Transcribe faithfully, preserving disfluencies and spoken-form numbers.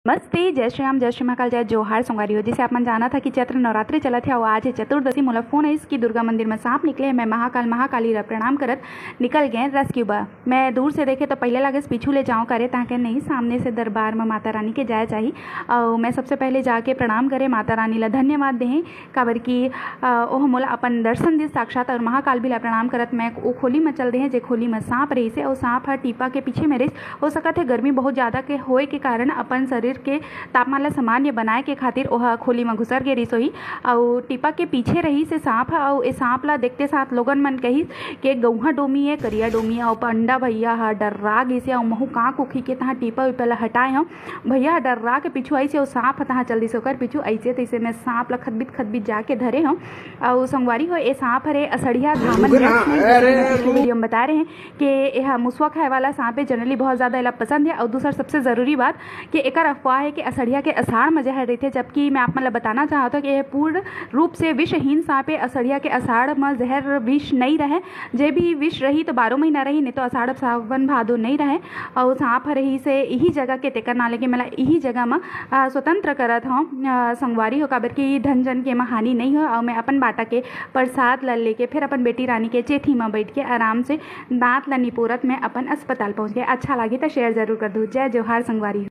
नमस्ते, जय श्री राम, जय श्री महाकाल, जय जोहार संगवारी हो। जैसे आप मन जानत हा कि चैत्र नवरात्रि चलत हे अउ आज हे चतुर्दशी। मोला फोन आइस कि दुर्गा मंदिर में सांप निकले हे, मैं महाकाल महाकाली ला प्रणाम करत निकल गए रेस्क्यू बर। मैं दूर से देखे तो पहले लागे पीछू ले जाऊं करे, ताकि नहीं, सामने से दरबार में माता रानी के जाए चाही। अउ मैं सबसे पहले जाके प्रणाम करे, माता रानी ला धन्यवाद देहे, काबर कि अ, ओह मोला अपन दर्शन दिस साक्षात। अउ महाकाल भी ला प्रणाम करत मैं ओ खोली में चल देहे, जे खोली में सांप रहिसे। अउ सांप ह टीपा के पीछे में रहिस। हो सकत हे गर्मी बहुत ज्यादा के होए के कारण अपन शरीर के तापमान ला सामान्य बनाए के खातिर ओह खोली में घुसर गे रहिस होही। अउ टीपा के पीछे रहिसे सांप ह। अउ ए सांप ला देखते साथ लोगन मन कहिस के गौहा डोमी ए, करिया डोमी ए। अउ पंडा भैया ह डर्रा गिसे अउ महू कांक उखी के तहाँ टीपा उपा ला हटाए हंव। भैया ह डर्रा के पीछू आइसे अउ सांप ह तहाँ चल दिस ओकर पीछू। अइसे तइसे मैं सांप ला खदबित खदबित जाके धरे हंव। अउ संगवारी हो, ए सांप हरे असड़िया धामन। वीडियो में बताए रहे कि एहा मुसवा खाए वाला सांप हे, जनरली बहुत ज्यादा एला पसंद हे। अउ दूसर सबसे जरूरी बात कि एकर अफवाह हे कि असड़िया के अषाढ़ में जहर रहिथे, जबकि मैं आप मन ला बताना चाहत हंव कि एह पूर्ण रूप से विषहीन सांप हे। असड़िया के अषाढ़ में जहर विष नइ रहे, जे भी विष रही तो बारह महीना रही, नहीं तो अषाढ़ सावन भादो नइ रहे। अउ सांप ह रहिसे इही जगह के, तेकर नाले के मैं एला इही जगह में अ, स्वतंत्र करत हंव, अ, संगवारी हो, काबर कि धन जन के एमा हानि नइ हो। अउ मैं अपन बाटा के प्रसाद ला लेके फिर अपन बेटी रानी के चेथी में बैठ के आराम से दांत ला निपोरत मैं अपन अस्पताल पहुंच गए। अच्छा लागे तो शेयर जरूर कर दो। जय जोहार संगवारी हो।